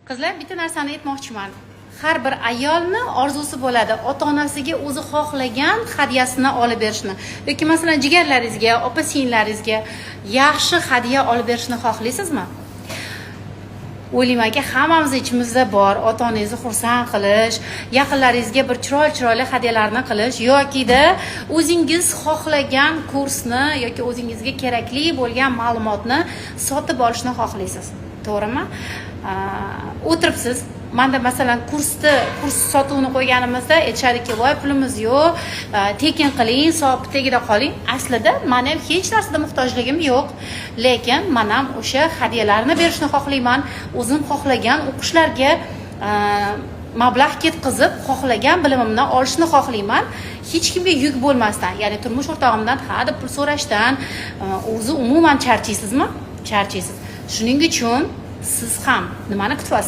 Qizlar, bitta narsani aytmoqchiman. Har bir ayolni orzusi bo'ladi ota onasiga o'zi xohlagan hadyasini olib berishni yoki, masalan, jigarlaringizga, opa singillaringizga yaxshi hadya olib berishni xohlaysizmi? O'ylaymanki, hammamiz ichimizda bor ota onangizni xursand qilish, yaqinlaringizga bir chiroyli chiroyli hadyalarni qilish yokida o'zingiz xohlagan kursni yoki o'zingizga kerakli bo'lgan ma'lumotni sotib olishni xohlaysiz, to'g'rimi? O'tiribsiz, manda, masalan, kurs sotuvini qo'yganimizda aytishadiki: "Voy, pulimiz yo'q, tekin qiling, hisob tagida qoling". Aslida mani ham hech narsada muhtojligim yo'q, lekin man ham o'sha hadyalarni berishni xohlayman, o'zim xohlagan o'qishlarga mablag' ketkazib, xohlagan bilimimni olishni xohlayman, hech kimga yuk bo'lmasdan, ya'ni turmush o'rtog'imdan ha deb pul so'rashdan o'zi umuman charchaysizmi? Charchaysiz. Shuning uchun siz ham nimani kutyapsiz?